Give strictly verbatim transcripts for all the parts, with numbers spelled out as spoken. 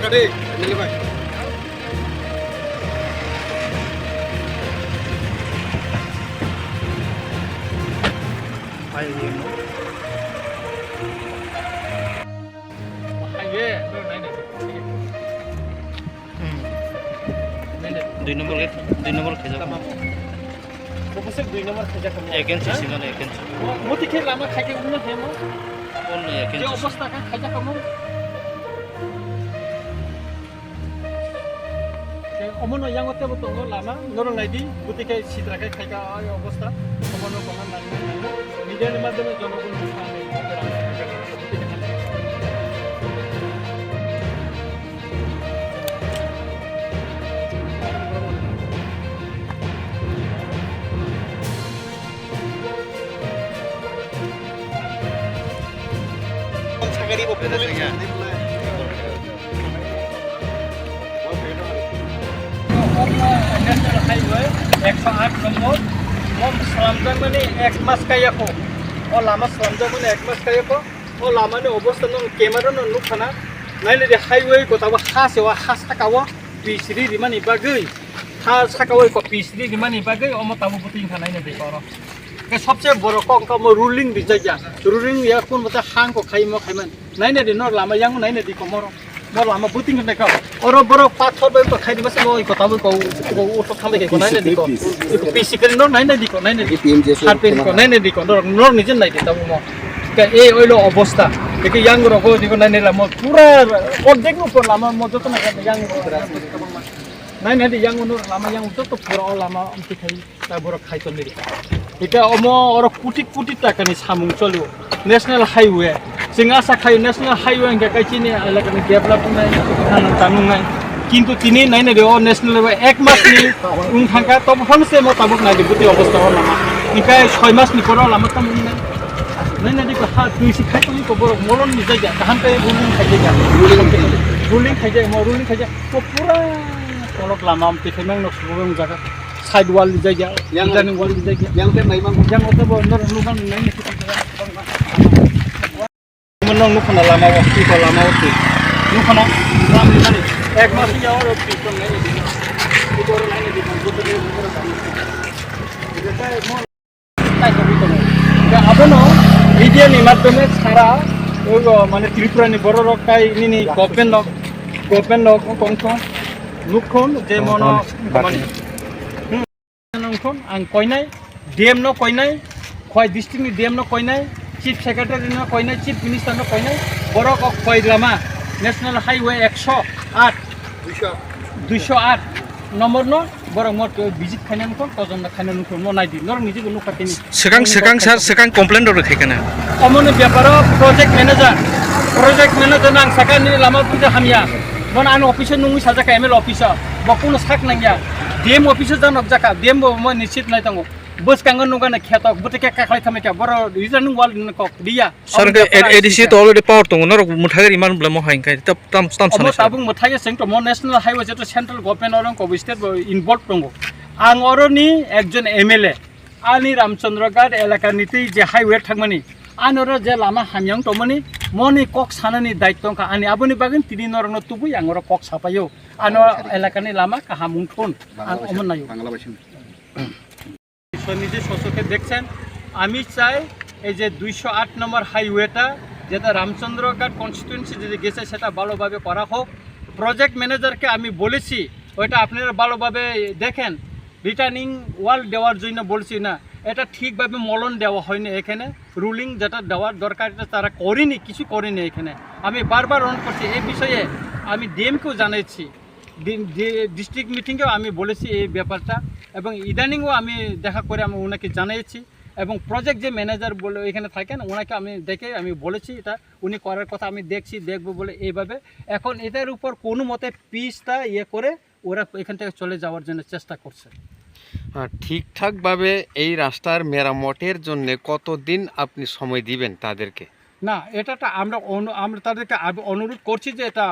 Hey, M L A bhai. Dui number gate, dui number khaijak. Bo bwswk dui number khaijak tamo. Against si mane against. Mo, moti khe lama khaikhe wngna hemo. Only against. Je obostha kha khaijak tamo. Omono yango tebo tongo lama, norok naidi, bwtwi khe sitra khe khaika o obostha, omono kono nang nang nang. Media ni madhyome jonogon ni samne. National Highway ekso aat nombor, o slamjakmani ek mas kayako, o lama slamjakmani ek mas kayako, o lamani obostha no camera no nukha na, nainadi highway kotabo ha se o ha saka o pis ri rimani bagwi, ha saka o ko pis ri rimani bagwi omo tabo bwtwi wngkha nainadi oro. Ke sobse borok kok wngkha omo ruling rijak ya, ruling ya kun bwtwi hang ko khaimo khaiman. Naina di nor lama yang naina di komoro. Nor lama buting hwnde ka. Oro borok pathor bai to khaidi basa bo ko tabu ko ko uto khale ko naina di ko. Ko pisi kari nor naina di ko naina di. Har pe ko naina di ko nor nor nijen nai di tabu mo. Ka e oilo obostha. Ke yang ro ko di ko naina lama pura object no por lama mo joto na yang. Naina di yang nor lama yang joto pura o lama amti khai. Ta borok khai tongwi rikha. Ika omo oro koti koti takani samung cholo. National Highway. Chwng asa khaio National Highway hwnkhe kai chini elakani develop wngnai, nana tanungnai. Kintu tini naina de o National Highway ek mas ni wng thangkha, tobo phano se mo tabuk nai de bwtwi obostha o lama. Hwnkhe soi mas ni poro lama tamo wngnai. Naina de ha twi si khai tongwi ko borok molon ni jaga kaham kai ruling khai jaga. Ruling khai jaga, mo ruling khai jaga. Ko pura kolok lama am tikhe mang nok subo wng jaga. Side wall rijak ya, yang returning wall rijak ya. Yang tei mai mang. Yang oto bo nor nukha nai ni. Mo nong nukha na lama o, twi ko lama o twi. Nukha na, lam ri mani. Ek mas ya oro twi ko nai ni. Twi ko nai ni. Twi ko nai ni. Twi ko nai ni. Abono media ni madhyome sara, ogo mane Tripura ni borok rok kai nini government rok, government rok kongkong nukhon je mono mani. Nongkhon ang koinai, D M no koinai, Khowai district ni D M no koinai, Chief Secretary no koinai, Chief Minister no koinai, borok o Khowai lama National Highway ekso aat, duiso aat nombor no borok mo visit khaina nongkhon, todonto khaina nongkhon, mo naidi, norok niji bo nukha tini. Swkang, swkang sir, swkang complaint rok rwkhaikha na. Omoni beparo project manager, project manager nang saka nini lama puja hamya. Bon ano office nungwi sajaka M L A office, bo kuno sak nangya. D M office janok jaka, D M bo mo nischit nai tongo. Bwskango nukgana khetok, bwtwi khe kakhwlai thamwi kha, boro returning wall ni kok diya. Sir, omo ke beparo A D C asika. To already power tongo, norok mwthagwi rimani bwlai mo hai khe, tam, tam, tam omo sanai sir. Tabuk mwthagwi seng tongmo National Highway jeto central government oro wngkha, state bo involved tongo. Ang oroni ekjon M L A, ani Ramchandra Ghat elaka ni twi je highway thangmani, ani oro je lama hamya wng tongmani, moni kok sanani daitto wngkha ani, aboni bagwi tini norokno tubui ang oro kok sapaio. Ano elaka ni lama kaham wngthun, ang omo naio. ঈশ্বর নিজে স্বচক্ষে দেখছেন। আমি চাই এই যে দুইশো আট নম্বর হাইওয়েটা যেটা রামচন্দ্রঘাট কনস্টিটুয়েন্সি যদি গেছে সেটা ভালোভাবে করা হোক। প্রজেক্ট ম্যানেজারকে আমি বলেছি ওইটা আপনারা ভালোভাবে দেখেন, রিটার্নিং ওয়াল দেওয়ার জন্য বলছি না, এটা ঠিকভাবে মলন দেওয়া হয়নি এখানে। রুলিং যেটা দেওয়ার দরকার এটা তারা করেনি, কিছু করেনি এখানে। আমি বারবার অনুরোধ করছি এই বিষয়ে, আমি ডিএমকেও জানাচ্ছি। ডিস্ট্রিক্ট মিটিংয়েও আমি বলেছি এই ব্যাপারটা, এবং ইদানিংও আমি দেখা করে আমি ওনাকে জানিয়েছি। এবং প্রজেক্ট যে ম্যানেজার বলে এখানে থাকেন, ওনাকে আমি ডেকে আমি বলেছি এটা উনি করার কথা, আমি দেখছি, দেখবো বলে এইভাবে। এখন এটার উপর কোনো মতে পিচটা ইয়ে করে ওরা এখান থেকে চলে যাওয়ার জন্য চেষ্টা করছে। আহ, ঠিকঠাকভাবে এই রাস্তার মেরামতের জন্য কতদিন আপনি সময় দিবেন তাদেরকে? না, এটা তো আমরা অনু-, আমরা তাদেরকে আব-, অনুরোধ করছি যে এটা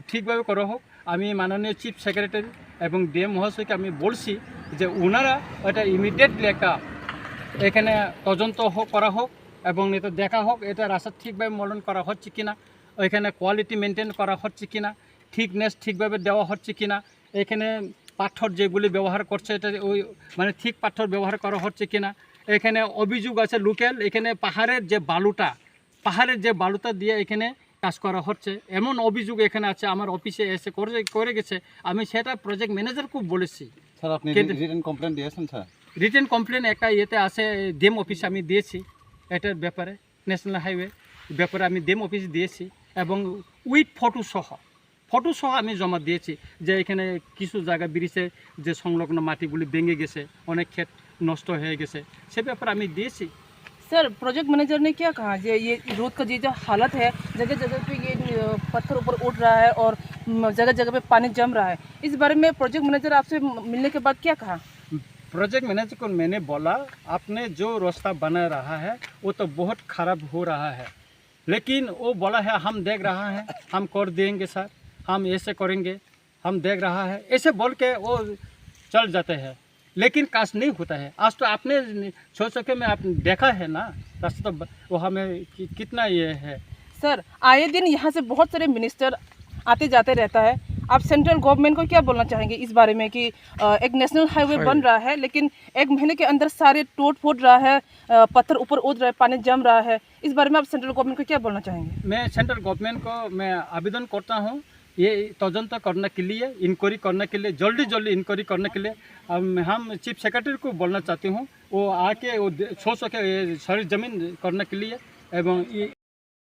ঠিকভাবে করা হোক। আমি মাননীয় চিফ সেক্রেটারি এবং ডিএম মহাশয়কে আমি বলছি যে ওনারা এটা ইমিডিয়েটলি একটা এখানে তদন্ত হোক, করা হোক এবং এটা দেখা হোক, এটা রাস্তা ঠিকভাবে মলন করা হচ্ছে কিনা, ওইখানে কোয়ালিটি মেনটেন করা হচ্ছে কিনা, থিকনেস ঠিকভাবে দেওয়া হচ্ছে কিনা, এখানে পাথর যেগুলি ব্যবহার করছে, এটা ওই, মানে, ঠিক পাথর ব্যবহার করা হচ্ছে কিনা। এখানে অভিযোগ আছে লোকাল, এখানে পাহাড়ের যে বালুটা, পাহাড়ের যে বালুটা দিয়ে এখানে কাজ করা হচ্ছে, এমন অভিযোগ এখানে আছে, আমার অফিসে এসে করে, করে গেছে। আমি সেটা প্রজেক্ট ম্যানেজারকেও বলেছি। স্যার, আপনি কিন্তু রিটেন কমপ্লেন দিয়েছেন, স্যার? রিটেন কমপ্লেন একটা ইয়েতে আছে, ডিএম অফিসে আমি দিয়েছি এটার ব্যাপারে, ন্যাশনাল হাইওয়ে ব্যাপারে আমি ডিএম অফিসে দিয়েছি, এবং উইথ ফটো সহ, ফটো সহ আমি জমা দিয়েছি যে এখানে কিছু জায়গা ব্রিজে যে সংলগ্ন মাটিগুলি ভেঙে গেছে, অনেক ক্ষেত নষ্ট হয়ে গেছে, সে ব্যাপারে আমি দিয়েছি। सर, प्रोजेक्ट मैनेजर ने क्या कहा? ये, ये रोड का ये जो हालत है, जगह जगह पे ये, अ, पत्थर ऊपर उठ रहा है और, म, जगह जगह पे पानी जम रहा है, इस बारे में प्रोजेक्ट मैनेजर आपसे म-, मिलने के बाद क्या कहा? प्रोजेक्ट मैनेजर को मैंने बोला, आपने जो रास्ता बना रहा है, वो तो बहुत खराब हो रहा है, लेकिन वो बोला है, हम देख रहा है, हम कर देंगे सर, हम ऐसे करेंगे, हम देख रहा है, ऐसे बोल के वो चल जाते हैं, लेकिन काज नहीं होता है। आज तो आपने छह सौ के में आप देखा है ना, रास्ता तो ब-, वहाँ में कि-, कितना ये है। सर, आए दिन यहाँ से बहुत सारे मिनिस्टर आते जाते रहता है, आप सेंट्रल गवर्नमेंट को क्या बोलना चाहेंगे इस बारे में कि, अ, एक नेशनल हाईवे बन रहा है, लेकिन एक महीने के अंदर सारे टूट फूट रहा है, अ, पत्थर ऊपर उठ रहा है, पानी जम रहा है, इस बारे में आप सेंट्रल गवर्नमेंट को क्या बोलना चाहेंगे? मैं सेंट्रल गवर्नमेंट को मैं आवेदन करता हूँ, ये तदंत करने के लिए, इंक्वायरी करने के लिए, जल्दी जल्दी इंक्वायरी करने के लिए। हम, हम चीफ सेक्रेटरी को बोलना चाहते हूँ, वो आके वो दे-, छह सौ के ये सारी जमीन करने के लिए, एवं ये,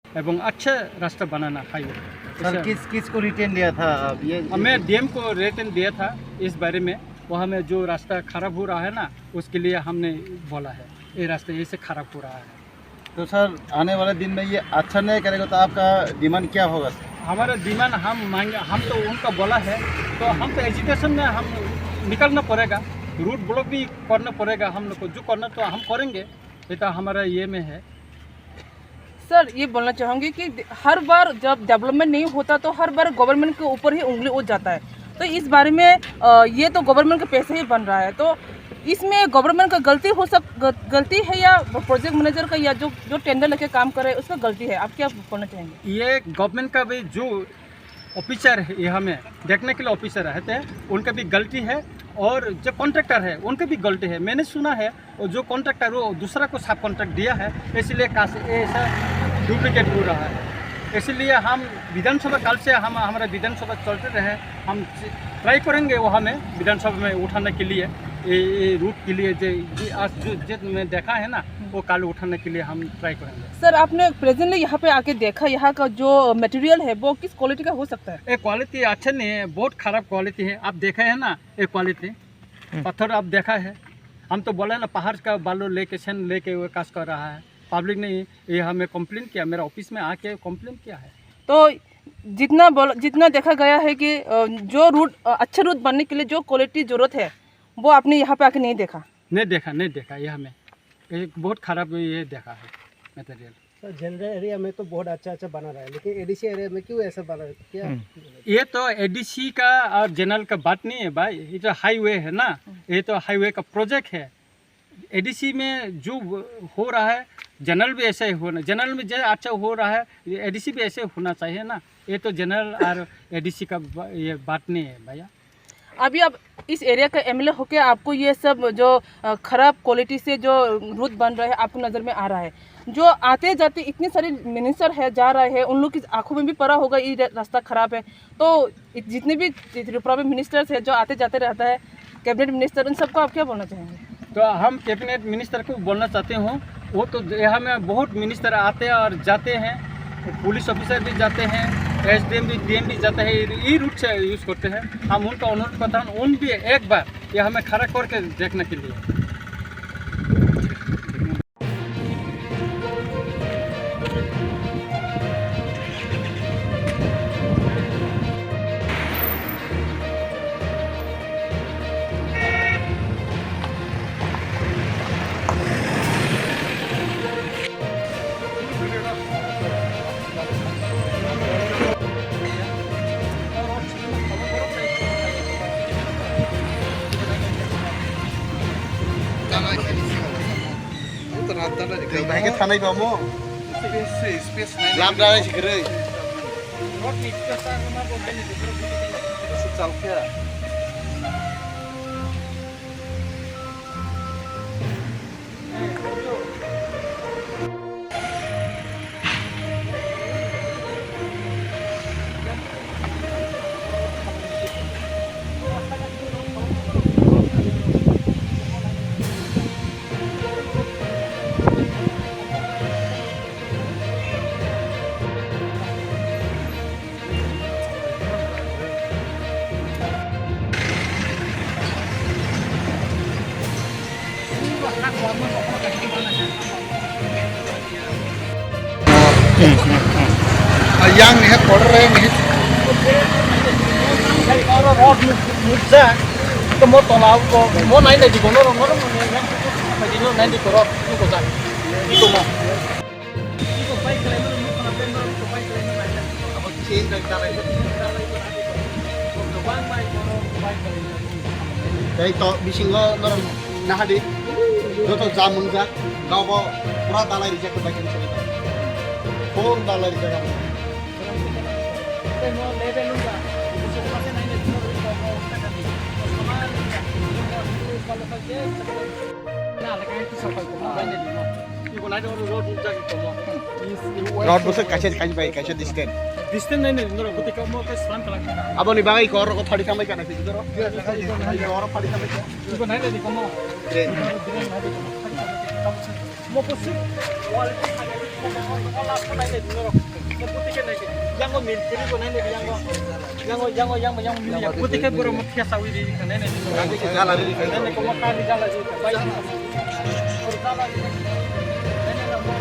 एवं अच्छा रास्ता बनाना हाईवे। सर, ऐसा किस, किस को रिटेन दिया था आप? ये, अब मैं डीएम को रिटेन दिया था इस बारे में, वहाँ में जो रास्ता खराब हो रहा है ना, उसके लिए हमने बोला है, ये रास्ता ऐसे खराब हो रहा है। तो सर, आने वाले दिन में ये अच्छा नहीं करेगा तो आपका डिमांड क्या होगा सर? हमारा डिमांड हम मांगे, हम तो उनका बोला है, तो हम तो एजिटेशन में हम निकलना पड़ेगा, रोड ब्लॉक भी करना पड़ेगा हम लोग को, जो करना तो हम करेंगे, ये तो हमारा ये में है। सर, ये बोलना चाहूँगी कि दे-, हर बार जब डेवलपमेंट नहीं होता तो हर बार गवर्नमेंट के ऊपर ही उंगली उठ जाता है। तो इस बारे में, अ, ये तो गवर्नमेंट के पैसे ही बन रहा है, तो इसमें गवर्नमेंट का गलती हो सक-, ग-, गलती है या प्रोजेक्ट मैनेजर का या जो, जो टेंडर लेके काम कर रहे हैं उसका गलती है? आप क्या बोलना चाहेंगे? ये गवर्नमेंट का भी जो ऑफिसर है, यहाँ में देखने के लिए ऑफिसर रहते हैं, उनका भी गलती है, और जो कॉन्ट्रैक्टर है उनका भी गलती है। मैंने सुना है और जो कॉन्ट्रैक्टर वो दूसरा को सब कॉन्ट्रैक्ट दिया है, इसलिए काश ऐसा डुप्लीकेट हो रहा है। इसलिए हम विधानसभा कल से हम, हमारा विधानसभा चलते रहे, हम ट्राई करेंगे वहाँ में विधानसभा में उठाने के लिए, ये, ये रूट के लिए जे, ये आज जो, जो मैं देखा है ना, वो कल उठाने के लिए हम ट्राई करेंगे। सर, आपने प्रेजेंटली यहाँ पे आके देखा, यहाँ का जो मटेरियल है वो किस क्वालिटी का हो सकता है? ये क्वालिटी अच्छा नहीं है, बहुत खराब क्वालिटी है। आप देखे हैं ना ये क्वालिटी, हम्म। पत्थर आप देखा है, हम तो बोले ना पहाड़ का बालू लेके सैंड लेके वो काज कर रहा है। पब्लिक नहीं, ये हमें कंप्लेन किया, मेरा ऑफिस में आके कंप्लेन किया है। तो जितना बोल, जितना देखा गया है कि, अ, जो रूट, अ, अच्छे रूट बनने के लिए जो क्वालिटी ज़रूरत है, वो आपने यहाँ पे आके नहीं देखा? नहीं देखा, नहीं देखा, ये हमें एक बहुत खराब ये देखा है मटेरियल। सर, जनरल एरिया में तो बहुत अच्छा अच्छा बना रहा है, लेकिन एडीसी एरिया में क्यों ऐसा बना है? क्या? हम्म। ये तो एडीसी का और जनरल का बात नहीं है भाई, ये तो हाईवे है ना, ये तो हाईवे का प्रोजेक्ट है। एडीसी में जो हो रहा है, जनरल भी ऐसे ही होना, जनरल में जो अच्छा हो रहा है, एडीसी भी ऐसे होना चाहिए ना। ये तो जनरल और एडीसी का ब-, ये बात नहीं है भैया। अभी आप इस एरिया का एमएलए होके आपको ये सब जो, अ, खराब क्वालिटी से जो रूट बन रहा है, आपको नज़र में आ रहा है? जो आते जाते इतने सारे मिनिस्टर है, जा रहे हैं, उन लोग की आंखों में भी पड़ा होगा ये र-, रास्ता खराब है। तो इत-, जितने भी त्रिपुरा में मिनिस्टर्स हैं, जो आते जाते रहता है, कैबिनेट मिनिस्टर, उन सबको आप क्या बोलना चाहेंगे? तो हम कैबिनेट मिनिस्टर को बोलना चाहते हूँ, वो तो यहाँ में बहुत मिनिस्टर आते हैं और जाते हैं, पुलिस ऑफिसर भी जाते हैं, एसडीएम भी, डीएम भी जाते हैं, ये रूट से यूज़ करते हैं। हम उनका अनुरोध करता हूँ, उन भी एक बार ये हमें खड़ा करके देखने के लिए। Bahai khe thanai ba mo? Lamda nai se kwrwi. Rot ni pika sa ma bo hai ni dikro. Su chal khe. Yang ni he kotor ni he. Rot nuk-, nukjak, to mo tola ko, mo nai nai di kono, kono, kono, nai di kono, nukjak. Iko mo. Tei to bisingo norok nahadi, joto ja mwngjak, nogo pura dalai rijak, full dalai rijak. Rot bwswk kaisa kainwi bai, kaisa distance. Distance nai nai norok bwtwi kamo khe slam kalang. Aboni bagwi khe oro phari tangbai kana phi doro. Oro phari tangbai. Iko nai nai komo. Mo pusi wal. Mo puti ke nai ke. Yango mil kiri ko nai nai yango. Yango, yango, yango, yango mil ya. Puti ke boro mo kya sawi di nai nai. Jala di. Nai nai komo kari jala di. Bai. Jala di. Nai nai na mo.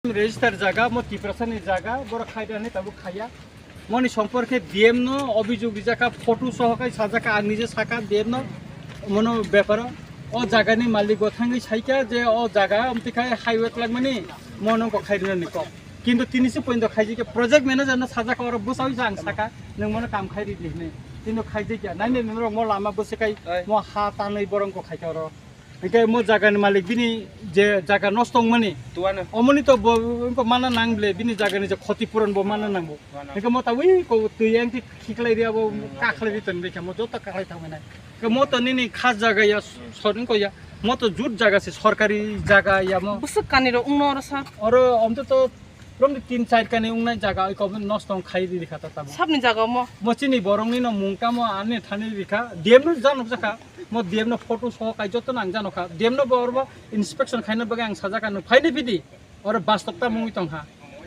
Register jaga, mo Tiprasa ni jaga, borok khai rani tabuk khaiya. Moni somporke D M no obijog rijak kha, photo soho khai sajak kha, ang nije saka D M no, mono beparo. O jaga ni malik bo thangwi saikha je o jaga amtwi khai highway twlangmani, mono ko khai rina ni kok. Kintu tini se pointo khaijak kha, project manager no sajak kha, oro bwsawi sa ang saka, nwng mono kam khai ridi hinwi. Kintu khaijak kha, nai nai norok mo lama bwswk khai, mo ha tanwi borok ko khaikha oro. Hingke mo jaga ni malik bini je jaga nosto wngmani. Tuano. Omoni to bo, wngkha mana nang ble bini jaga ni je khoti puron bo mana nangbo. Tuano. Hingke mo ta wi ko twi yang ti khiklai ria bo kakhlai ri ton bekha mo joto kakhlai thang nai. Ke mo to nini khas jaga ya sor wngkha ya. Mo to jut jaga se sorkari jaga ya mo. Bwswk kani ro wngno oro sa. Oro om to to From the tin char kani wngnai jaga oi kobni nosto wng khai riri kha ta tamo. Sabni jaga omo. Mo chini borokni no mung tamo ani thani rikha. D M no janok jakha. Mo D M no photo soho kai joto nang janokha. D M no bo oro inspection khaina bagwi ang sajak kha, no phaini phidi. Oro bastop ta mungwi tongkha.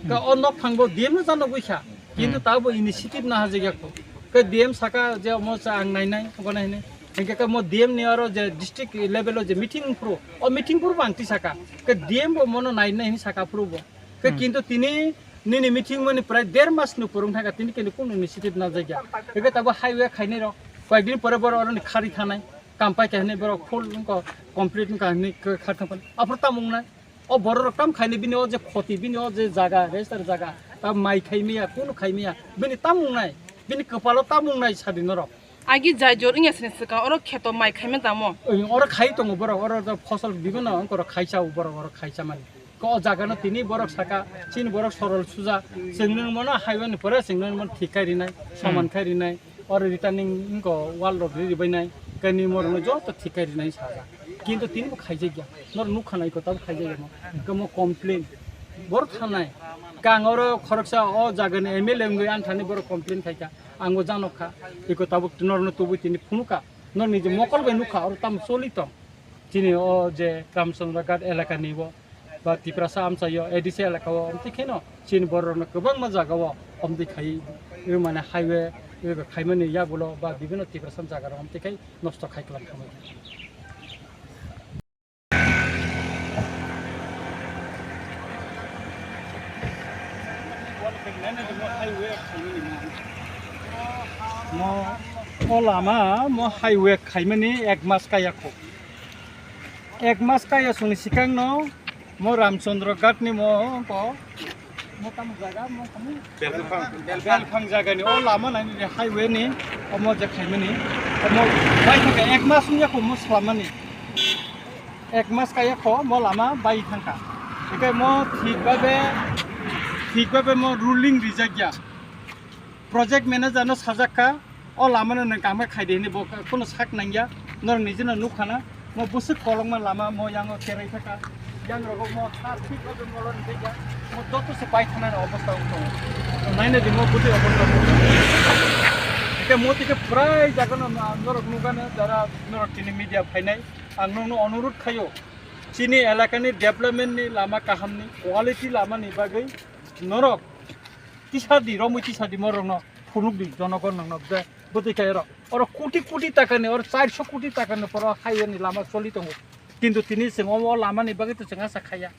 Ka o nok phangbo D M no janok gwi kha. Kintu ta bo initiative na hajak yakho. Ka D M saka je mo cha ang nai nai, bo nai nai. Hingke ka mo D M ni oro je district level o je meeting phuru. O meeting phuru bo ang tisaka. Ka D M bo mono nai nai hin saka phuru bo. Ke kintu tini nini meeting mani prai der mas ni purung thaka tini kini kunu initiative na jagya. Eke tabo highway khainai rok. Koyek din pore boro oroni khari thanai. Kampai khe hinwi borok full wngkha complete wngkha hinwi khe khari thangkha. Aphuru tamo wngnai. O borok rok tam khainai bini o je khoti bini o je jaga register jaga. Ta mai khaimaya kunu khaimaya. Bini tamo wngnai. Bini kwpalo tamo wngnai sadi norok. Agi jai jor wngya sini swkang oro kheto mai khaima tamo. Oro khai tongo borok oro fosol bibino wngkha oro khaisa borok oro khaisa mani. Ko o jaga no tini borok saka, chini borok sorol suja, chwng nung mano highway ni pore chwng nung mano thik khai rinai, soman khai rinai, oro returning wngko wall rok ri ribai nai, kani morok no joto thik khai rinai sajak. Kintu tini bo khaijak ya, nor nukha nai ko tabo khaijak ya mo, kamo complain, bor thanai, kang oro khoroksa o jaga ni M L A wngwi ang thani borok complain khaika, ang bo janok kha, iko tabuk nor no tubui tini phunukha, nor ni je mokol bai nukha oro tamo choli tong, chini o je Ramchandra Ghat elaka ni bo. Ba Tiprasa amchaio A D C elakao omtwi kheno chini bororokno kwbangma jagao omtwi khai, mane highway khaimani yagulo ba bibino Tiprasa jagarok omtwi khai nosto khai kwlangkha. Mo, o lama mo highway khaimani ek mas kaya kho. Ek mas kaya songni sikangno mo Ramchandra Ghat ni mo ko, mo tamo jaga, mo tamo? Belphang. Belphang jaga ni o lama nai ni highway ni, o mo je khaimani, o mo bai thaka ek mas wngya kho mo slamani. Ek mas kaya kho mo lama bai thangkha. Hingke mo thik babe, thik babe mo ruling rijak ya. Project manager no sajak kha, o lama no nwng kama khai de hini bo kunu sak nang ya. Norok niji no nuk khana, mo bwswk kolokma lama mo yango kerai thaka. Yang rogo mo ha thik babe mo lon de ya. Mo joto se bai thana ni obostha wng tongo. Nai nai di mo bwtwi obostha wng tongo. Hingke mo tike prai jaga no norok nugano jara norok tini media phainai. Ang nokno onurut khayo, chini elakani development ni lama kahamni, quality lama ni bagwi norok tisadi, romwi tisadi morokno phunukdi jonogon nokno je bwtwi khairok. Oro koti koti takani, oro charso koti takani poro highway ni lama choli tongo. Kintu tini chwng omo lama ni bagwi to chwng asa khaiya.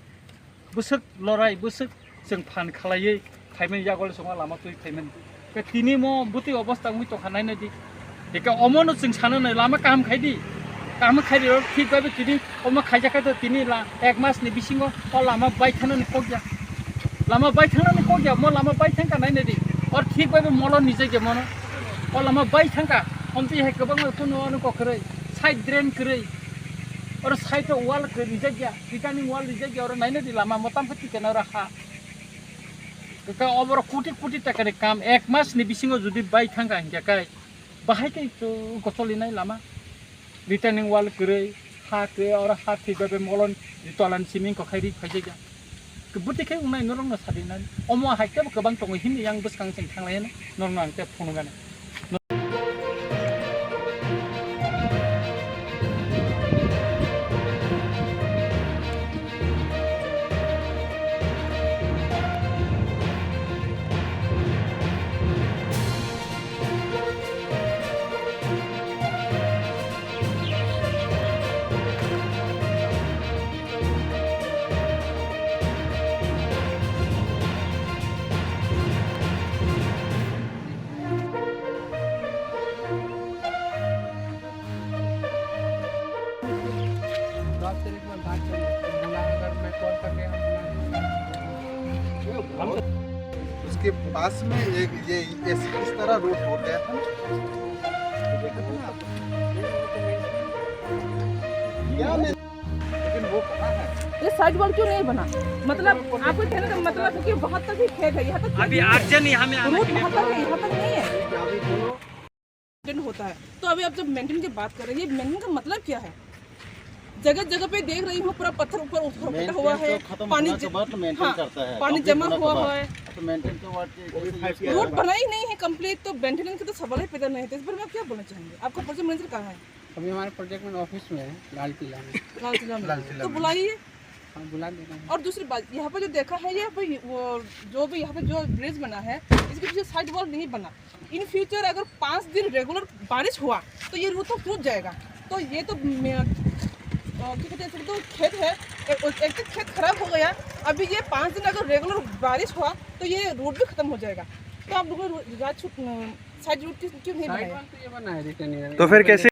Bwswk lorai, bwswk chwng phan khalaiwi phaimani, yago le chwng o lama twi phaimani. Khe tini mo bwtwi obostha wngwi tongkha, nainai di. Hingke omono chwng sananai lama kaham khai di. Kaham khai di, oro thik babe tini omo khaijak khe to tini la-, ek mas ni bisingo o lama bai thangnani kok ya. Lama bai thangnani kok ya, mo lama bai thangkha, nainai di. Oro thik babe molo nijak ya mono. O lama bai thangkha, omtwi hai kwbangma phano ano kok kwrwi, side drain kwrwi. Oro side o wall kwrwi rijak ya. Returning wall rijak ya, oro naina di lama mo tamo khe thikana oro ha. Kaka oboro koti koti takani kam ek mas ni bisingo jodi bai thangkha hingkha kai, bahai kai to gocholi nai lama. Returning wall kwrwi, ha kwrwi, oro ha thik bai bai molon tolan siming kokhai ri khaijak ya. Bwtwi khe wngnai norok no sadi nai. Omo hai khe kwbang tongo hini yang bwskang chwng thanglai norok no ang tei phunukgani. दस तारीख में बात करेंगे। बुला, अगर मैं कॉल करके हम बुला उसके पास में एक ये इस, इस तरह रोड हो गया था ना। क्या मैं, लेकिन वो कहाँ है? ये साइड वॉल क्यों नहीं बना? मतलब, आपको कहने का मतलब है कि वहाँ तक ही खेत है, यहाँ तक खेत अभी नहीं है। अर्जेंट यहाँ में आना रोड के लिए वहाँ तक है, यहाँ तक नहीं है। अभी बोलो। मेंटेन होता है। तो अभी आप जब मेंटेन की बात कर रहे हैं, ये मेंटेन का मतलब क्या है? जगह जगह पे देख रही हूँ, पूरा पत्थर ऊपर उठा, उठा हुआ है, मेंटेन तो खत्म पानी होने के ज-, बाद मेंटेन हाँ, करता है, पानी complete जमा होने के हुआ बाद। है। तो मेंटेन के बाद ये, ये रोड बना ही नहीं है कंप्लीट, तो मेंटेनेंस का तो सवाल ही पैदा नहीं होता। इस बारे में आप क्या बोलना चाहेंगे? आपका प्रोजेक्ट मैनेजर कहाँ है? अभी हमारे प्रोजेक्ट में ऑफिस में है, लाल किला में। लाल किला में। लाल किला तो में। बुलाइए। हाँ, बुला देना है। और दूसरी बात, यहाँ पे जो देखा है, यहाँ पे वो जो भी यहाँ पे जो ब्रिज बना है, इसके पीछे साइड वॉल नहीं बना। इन फ्यूचर अगर पाँच दिन रेगुलर बारिश हुआ, तो ये रोड तो टूट जाएगा। तो ये तो मे-, अ, क्या कहते हैं, फिर तो खेत है, ए-, एक तो खेत खराब हो गया, अभी ये पाँच दिन अगर रेगुलर बारिश हुआ, तो ये रोड भी खत्म हो जाएगा। तो आप लोगों ने रो-, राज छुट-, अ, साइड रोड क्यों, क्यों नहीं बनाया? साइड वॉल तो ये बना है, रिटर्न ये तो फिर कैसे?